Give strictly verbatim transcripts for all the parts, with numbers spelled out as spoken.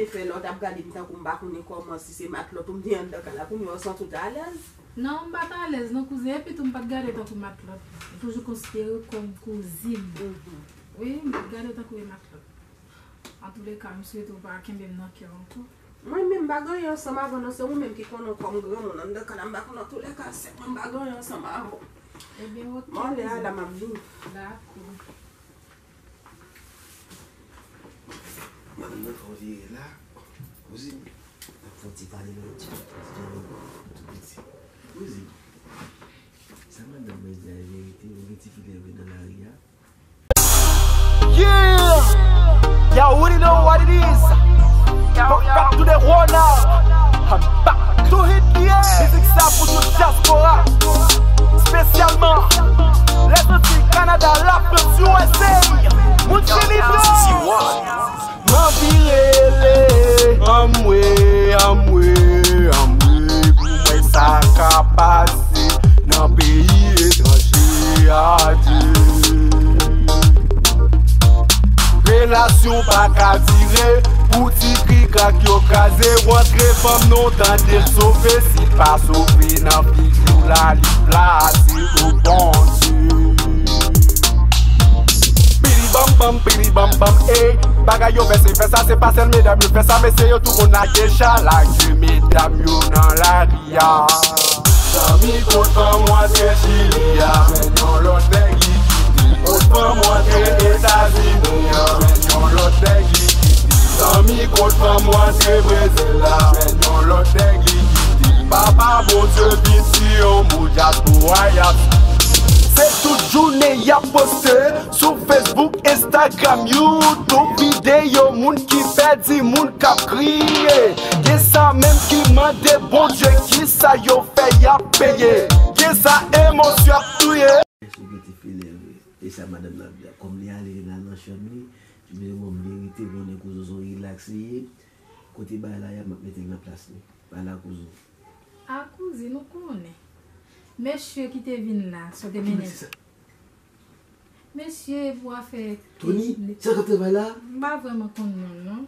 Fè lè w t ap gade m tankou m pa konnen kòman, si se matlòt ou m te anndan kay la, kounye a w santi w t alèz? Non, m pa t alèz non, kouzen, epi tou m pa t gade w tankou matlòt. M toujou konsidere w kòm kouzin m. Wi, m pa t gade w tankou yon matlòt. Antouleka, m swete w pa kenbe m nan kè w ankò. Mwen menm, m pa gen anyen ansanm avè w non, se ou menm ki konnen w kòm granmoun anndan kay la, m pa konnen antouleka, se mwen, m pa gen anyen ansanm avè w. Ebyen, oke. M ale a la, m ap vini. Dakò. Madanm nan fè w vire la. Kouzin, n ap fè yon ti pale nan yon ti jan tou piti. Kouzin, sa madanm mwen di a e verite, ou gen tifi leve nan lari a? Yeah! Y'all already know what it is. Back, back to the one now. I'm back to hit, yeah. Mizik sa pou tout diaspora. Espesyalman Lèzantiy, Kanada, Lafrans, U S A. Moun Senito. M anvi rele, anmwe, anmwe, anmwe, pou mwen sa ka pase nan peyi etranje, adye. Relasyon pa ka dire, pou ti krik ak yo kraze, rantre fanm non tande sove, si l pa sove nan figi w la, li plase o Bondye. Bidi bam bam, bidi bam bam, ey. Bagay yo fè se fè sa, se pa sèl medam yo fè sa, mesye yo tou konn lage chalage medam yo nan lari a. Zanmi kot fanm w antre Chili a, jwenn yon lòt nèg li kite. Kot fanm w antre Etazini a, jwenn yon lòt nèg li kite. Zanmi kot fanm w antre Brezil la, jwenn yon lòt nèg li kite. Papa Bondye vin di yon mo dyaspora y ap. Se tout jounen y ap poste sou Facebook, Instagram, YouTube, videyo moun ki pèdi, moun k ap kriye. Gen sa menm ki mande Bondye kisa yo fè y ap peye. Gen sa emosyon ap touye. Èske w gen ti filè vre? E sa madanm nan ap di a. Kòm li ale, li al nan chanm li, li bezwen ban m verite, konnen kouzin se yon rilaks li ye. Kote bagay la ye a, m ap mete l nan plas li. Pale a kouzin. A kouzin, ou konnen. Mesye ki te vin la, sa w te mennen. Mesye pou afè Tony, sa k ap travay la? M pa vrèman konn non l non.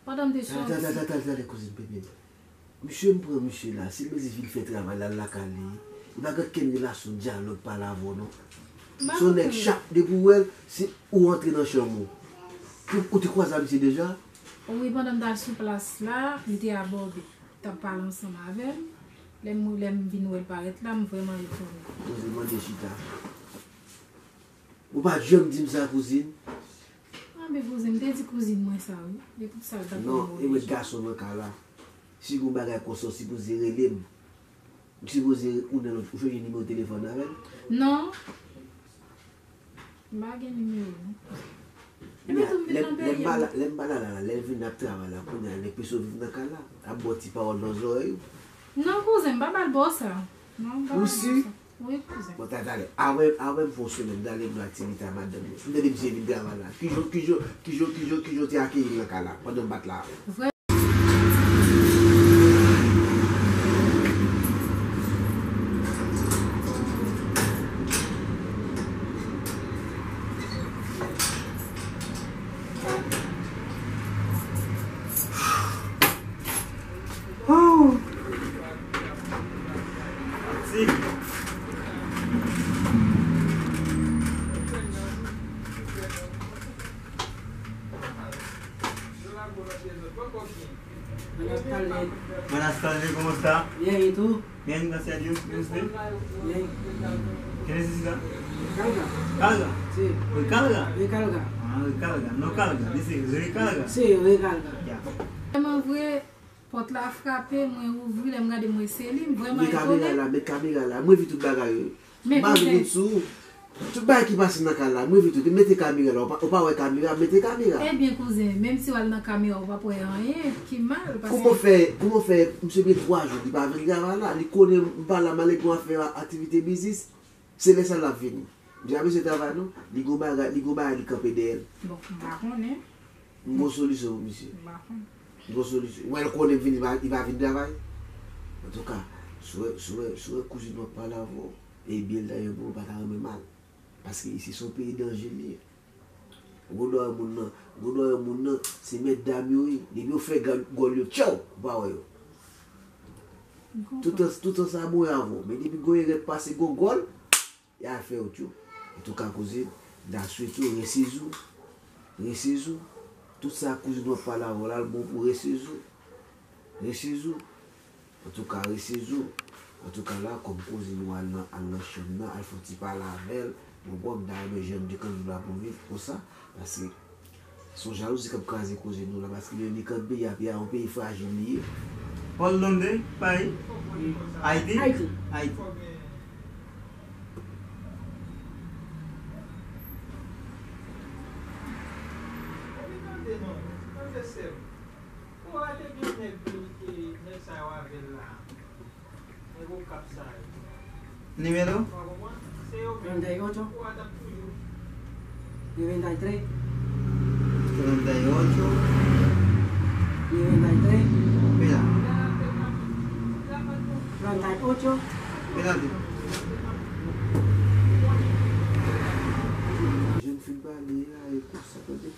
Pandan m te sòti. Tande, tande, tande, tande, kouzin, pepe. Misye, m pran misye la, si l bezwen vin fè travay la, l lakay li. Li pa gen kenn relasyon dyalòg pale avè w non. Se yon nèg chak, depi w wè l, se ou antre nan chanm ou. Ou, ou te kwaze a misye deja? Wi, pandan m t al sou plas la, li te abòde. T ap pale ansanm avè m. Lè m, lè m vin wè l parèt la, m vrèman etone. Kouzin, mande chita. Ou pa t janm di m sa, kouzin. Anben, kouzin, m te di kouzin mwen sa, wi. E pou sa l t ap pran move jan. Non, e mwen gason nan kay la. Si gon bagay konsa, w sipoze rele m. M sipoze ou nan, ou chanje nimewo telefòn avè l? Non. M pa gen nimewo, non. Epi tou m vin nan peyi m. Lè m pa la, lè m pa la, la, la, lè l vin ap travay la, kounye a, nèg pese w viv nan kay la. Ap ba w ti pawòl nan zòrèy ou. Non, kouzen, m pa ba l ba w sa. Non, m pa ba l ba w sa. Ou si? Wi, kouzen. Bon, ta, talè. Avè, avè m fè yon semèn, m t ale nan aktivite a madanm mwen. M tande misye vin travay la. Kijan, kijan, kijan, kijan, kijan w te akeyi m nan kay la, pandan m pa t la? Vrè. Oh. Si. Buenas tardes. Buenas tardes, ¿cómo está? Bien, ¿y tú? Bien, gracias a Dios. ¿Y usted? Bien. ¿Qué necesita? Carga. ¿Carga? Sí. ¿Recarga? Recarga. Ah, recarga. No carga. Dice recarga. Sí, recarga. Ya. Vrèman vre, pòt la frape, mwen ouvri, lè m gade, m wè se li, m vrèman etone. Men kamera la, men kamera la, mwen vi tout bagay yo. Men kouzen. M pa vin sou ou. Tout bagay ki pase nan kay la, mwen vi tout. Mete kamera la, ou pa, ou pa wè kamera, mete kamera. Ebyen, kouzen, menm si w al nan kamera, ou p ap wè anyen ki mal, paske. Kòman fè, kòman fè, misye gen twa jou, li pa vin travay la, li konnen m pa la, m ale pou afè aktivite biznis, se lè sa l ap vini. M di a mesye travay non, li gon bagay, li gon bagay li kanpe dèyè l. Bon, m pa konnen. M gon solisyon pou misye. M pa konnen. M gon solisyon. Ou wè l konnen m vini, li pa, li pa vin travay? Antouka, si w wè, si w wè, si w wè kouzin w ap pale avè w, e byen l ta ye pou ou, pa ta renmen mal. Paske isi se yon peyi danje li ye. Gwo dòyè moun nan, gwo dòyè moun nan, se mèt dam yo ye. Depi yo fè gòl yo, tchaw, ou pa wè yo. Toutan, toutan sa bon avè w. Men depi gwo erè pase gwo gòl, y a fè yo tchou. Antouka kouzin, m ta swete w resezi w. Resezi w. Tout sa kouzin w ap pale avè w la, l bon pou resezi w. Resezi w. Antouka, resezi w. Antouka la, kòm kouzin ou al nan, al nan chanm nan, al fè yon ti pale avè l. Bon, bon, m ta renmen jan m te kanpe la pou viv konsa. Paske se yon jalouzi k ap kraze kouzin nou la. Paske li menm li kanpe, y ap, y a yon peyi frajil li ye. Paul Donde, Paris, Haïti. Haïti. Haïti. Ou rate vin nèg vin ke nèg sa yo avè l la. Nèg Okap sa yo. Nimero? Ou pa konprann? Se yo menm. Treinta y ocho. Ou a t ap toujou. Noventa y tres. Treinta y ocho. Noventa y tres. Mira. Treinta y ocho. Mira. Jèn fi pale la, e konsa, tande.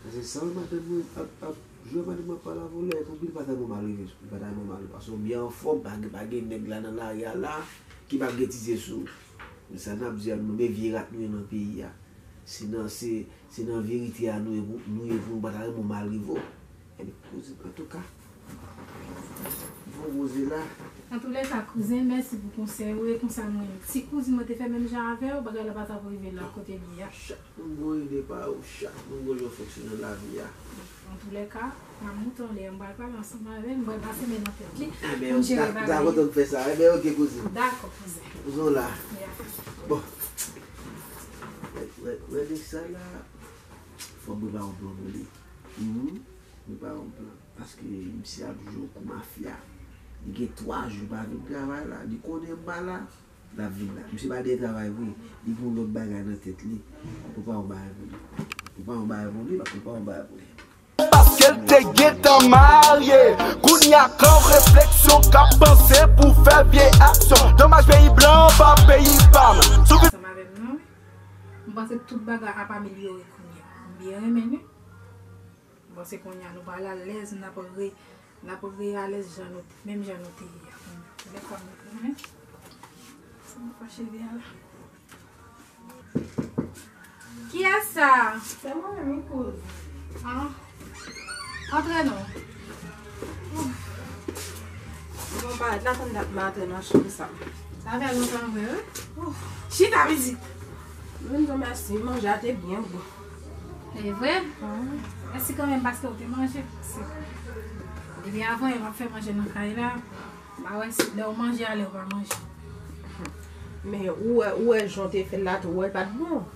Paske sa madanm mwen ap, ap Jwe madanm mwen pa la volè, epi li pa ta bon malere, li pa ta bon malere. Paske w byen anfòm, pa gen, pa gen nèg la nan lari a la ki p ap gen ti zye sou ou. Men sa n ap di a nou, men vye rat nou ye nan peyi a. Se nan, se, se nan verite a nou ye pou, nou ye pou nou pa ta renmen w mal rive w. Ebyen, kouzin, antouka, bon koze la. Antoulèka, kouzen, mèsi pou konsèy ou. E konsa mwen, si kouzin mwen te fè menm jan avè w, bagay la pa t ap rive la kote l ye a. Chak moun gon ide pa yo, chak moun gon jan fonksyone nan lavi a. Antoulèka, m ap moute anlè a, m pral pale ansanm avè l, m pral pase men nan tèt li pou m jere bagay yo. Dakò, m fè sa. Ebyen, oke, kouzin. Dakò, kouzen. Kouzin w la. Ya. Bon. Wè, wè, wè nèg sa la. Fò m prepare yon plan pou li. Mhm. Prepare yon plan. Paske misye ap jwe yon kou mafya. Li gen twa jou pa vin travay la. Li konnen m pa la. L ap vin la. Misye pa dèyè travay vre. Li gen yon lòt bagay nan tèt li. Prepare yon bagay pou li. Prepare yon bagay pou li. Prepare yon bagay pou li. Paske l te gentan marye. Kounye a, gran refleksyon k ap panse pou fè vye aksyon. Domaj peyi blan pa peyi pa m. Sou vi- Ansanm avè m non, wi. M panse tout bagay ap amelyore kounye a. M byen renmen, wi. M panse kounye a nou pral alèz, n ap re, n ap re alèz jan nou, menm jan nou te ye a. Lè sa nou konnen. Sa nou fache de a la. Kiyès sa? Se mwen menm, wi, kouz. Ah. Antre non. Bon, parèt la tann dat m antre nan chanm sa. Sa fè lontan vre, wi. Chita, pitit. Mwen di w mèsi, manje a te byen bon. E vre? Mèsi kanmenm paske w te manje. Depi avan yè m ap fè manje nan kay la. M pa wè si lè w manje a, lè w pa manje. Men ou wè, ou wè jan w te fè l la tou, ou wè l pa t bon.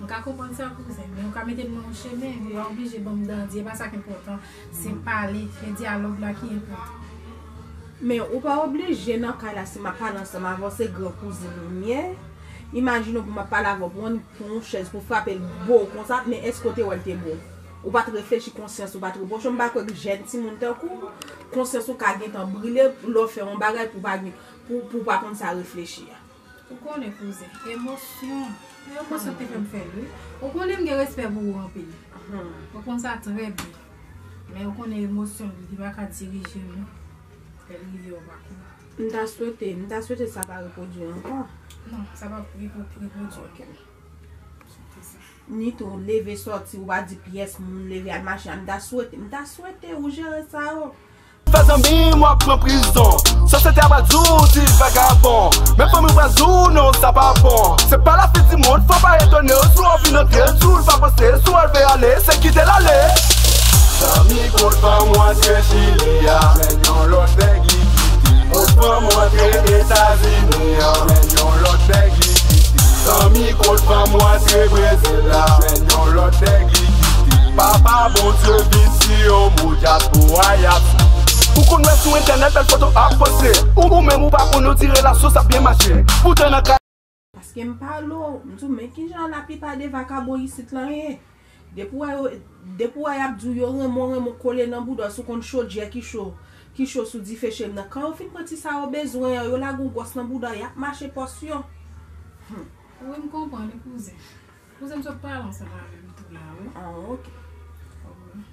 M ka konprann sa, kouzen, men ou ka mete m nan yon chemen, ou pa oblije ban m dandi, e pa sa k enpòtan. Se pale, se dyalòg la ki enpòtan. Men ou pa oblije nan kay la, si m ap pale ansanm avè w, se gran kouzin ou m ye. Imajine w pou m ap pale avè w, pou w annik pran yon chèz pou frape l bo w konsa, men èske w te wè l te bo w? Ou pa t reflechi konsyans ou, pa t repwoche w. M pa kwè ke jèn timoun tankou w, konsyans ou ka gentan brile lè w fè yon bagay pou w pa gen, pou, pou w pa konn sa reflechi a. Ou konnen, kouzen, emosyon, se emosyon ki te fè m fè l, wi. Ou konnen m gen respè pou ou anpil. Ou konn sa trè byen. Men ou konnen emosyon, li pa ka dirije m, non. Lè l rive, ou pa konnen. M ta swete, m ta swete sa pa repwodui ankò. Non, sa p ap repwo-, repwodui ankò. Ni tou, leve sòti, ou pa di pyès moun, leve al mache a. M ta swete, m ta swete ou jere sa yo. Fè zanmi m w ap pran prizon. Sosyete a pral di w ti vagabon. Men fanmi w pral di w non, sa pa bon. Se pa lafen di mond, fò pa etone w si w vin antre l, si w pa panse, si w leve ale, se kite l ale. Zanmi, kot fanm w antre Chili a? Jwenn yon lòt nèg li kite. Kot fanm w antre Etazini a? Jwenn yon lòt nèg li kite. Zanmi, kot fanm w antre Brezil la? Jwenn yon lòt nèg li kite. Papa Bondye vin si yon mo dyaspora y ap. Ou konn wè sou entènèt bèl foto ap poste. Ou, ou menm ou pa konn yo di relasyon sa ap byen mache. Poutan nan ka. Paske m pale w, m di w, men kijan laplipa de vakabon isit lan ye. Depi w wè yo, depi w wè y ap di w yo renmen w, renmen w kole nan bouda w, si w konn chodyè ki cho, ki cho sou dife cheri m nan. Kan yo fin pran ti sa yo bezwen an, yo lage yon gwòs nan bouda w, y ap mache pòs yo. Wi, m konprann wi, kouzen. Kouzen m sot pale ansanm avè m tou la, wi. Ah, ok.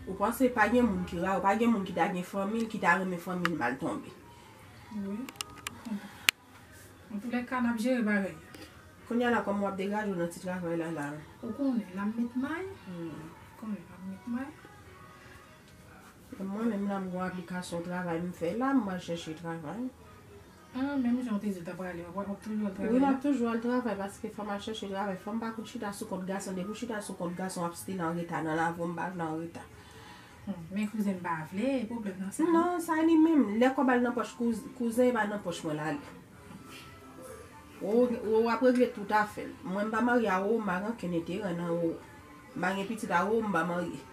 Ou panse pa gen moun ki ra, ou pa gen moun ki ta gen fanmi l, ki ta renmen fanmi l mal tonbe. Wi. Antoulèka, n ap jere bagay. Kounye a la, kòman w ap degaje w nan ti travay la, la? Ou konnen, n ap met may. Hmm. Konnen, n ap met may. Mwen menm la, m gon aplikasyon travay m fè la, m al chèche travay. Ah, menm jan w te di w ta prale, w ap, w ap toujou al travay la? Wi, m ap toujou al travay, paske fò m al chèche travay, fò m pa konn chita sou kont gason. Depi w chita sou kont gason, w ap still an reta nan lavi w, m pa vle an reta. Hmm, men kouzen m pa vle, pwoblèm nan se sa. Non, sa li menm. Lè kòb al nan pòch kouz-, kouzen, e pa nan pòch mwen l ale. Ou, ou ap regle tout afè l. Mwen, m pa marye a ou, m pa gen okenn enterè nan ou. M pa gen pitit a ou, m pa marye.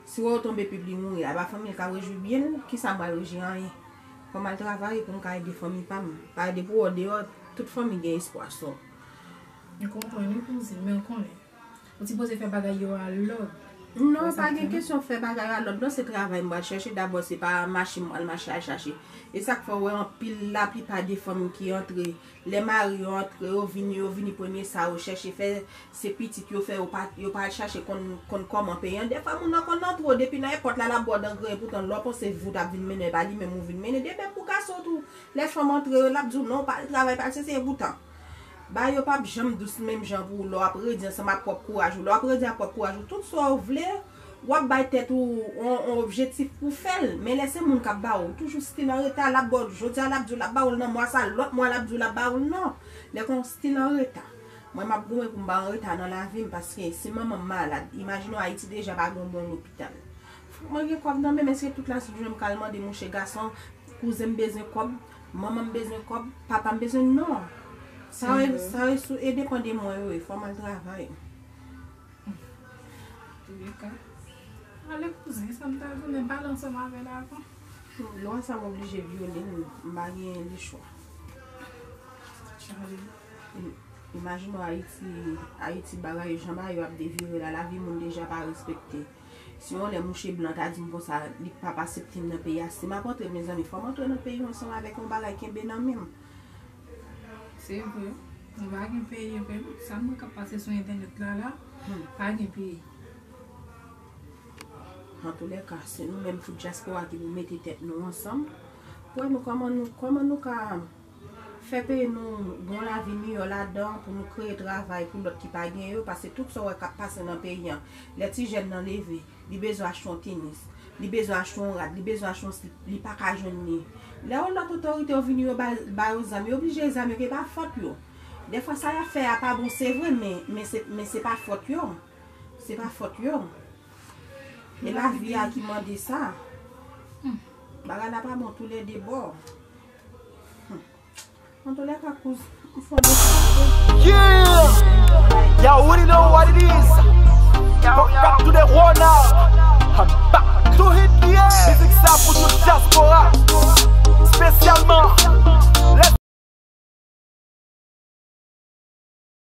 Si ou tonbe pib li mouri, a pa fanmi l k ap rejwi byen l, kisa m pral rejwi anyen? Fò m al travay pou m ka ede fanmi pa m. Pa ede pou ou deyò, tout fanmi gen espwa sou ou. M konprann wi kouzin, men ou konnen, ou sipoze fè bagay yo a lòd. Non, pa gen kesyon fè bagay a lòd, non, se travay m pral chèche dabò, se pa mache m pral mache al chache. E sa k fè w wè anpil, laplipa de fanm ki antre, lè mari yo antre, yo vini, yo vini premye sa yo chèche fè, se pitit yo fè, yo pa, yo pa al chache konn, konn kòman peyi an. Dèfwa moun nan konn antre w, depi nan èpòt la, l ap ba w dan grenn, poutan lè w panse vout ap vin mennen, e pa li menm ou vin mennen. De menm pou gason tou, lè fanm antre yo, l ap di w non, pa al travay, pa al sesi, e poutan. Bagay yo p ap janm dous menm jan pou ou lè w ap redi ansanm ak pwòp kouraj ou. Lè w ap redi ak pwòp kouraj ou, tout sa w vle, w ap bay tèt ou on, on objektif pou w fè l. Men lè se moun k ap ba ou, toujou still an reta, l ap ba w, jodi a l ap di w l ap ba ou l nan mwa sa, lòt mwa l ap di w l ap ba ou l nan. Nèg on still an reta. Mwen m ap goumen pou m pa an reta nan lavi m, paske si manman m malad, imajine w Ayiti deja pa gen yon bon lopital. Fòk mwen gen kòb nan men m, èske tout la sou jounen m ka al mande mouche gason, kouzen m bezwen kòb, manman m bezwen kòb, papa m bezwen, non. Sa yo, sa yo sou, e depann de mwen yo ye, fò m al travay. Antouka, ale kouzen, sa m ta tounen pale ansanm avè l avan. Lwa sa m oblije vyole l, m pa gen lechwa. Chale. Im-, imajine w Ayiti, Ayiti bagay yo jan bagay yo ap devire la, lavi moun deja pa respekte. Si yon lè mouche blan ta di m konsa, li p ap aksepte m nan peyi a, si m ap antre, mezanmi, fò m antre nan peyi m ansanm avèk yon bagay kenbe nan men m. Se vre. Nou pa gen peyi vre. Sa m wè k ap pase sou entènèt la, la, hmm, pa gen peyi. Antoulèka, se nou menm tout dyaspora ki pou mete tèt nou ansanm pou wè nou kòman nou, kòman nou ka fè peyi nou gen yon lavi miyò ladan, pou nou kreye travay pou lòt ki pa gen yo, paske tout sa w wè k ap pase nan peyi an, lè ti jèn nan leve, li bezwen achte yon tenis, li bezwen achte yon rad, li bezwen achte yon slip, li pa ka jwenn li. Lè yon lòt otorite yo vini, yo ba, ba yo zam, yo oblije zam yo, ke pa fòt yo. Dèfwa sa y ap fè a pa bon, se vre, men, men se, men se pa fòt yo. Se pa fòt yo. E lavi a ki mande sa. Bagay la pa bon toulède bò. Antoulèka, kouz, m fè yon mesaj. Yeah! Y'all already know what it is. Back to the Ronald. I'm back to hit, yeah. Mizik sa pou tout dyaspora.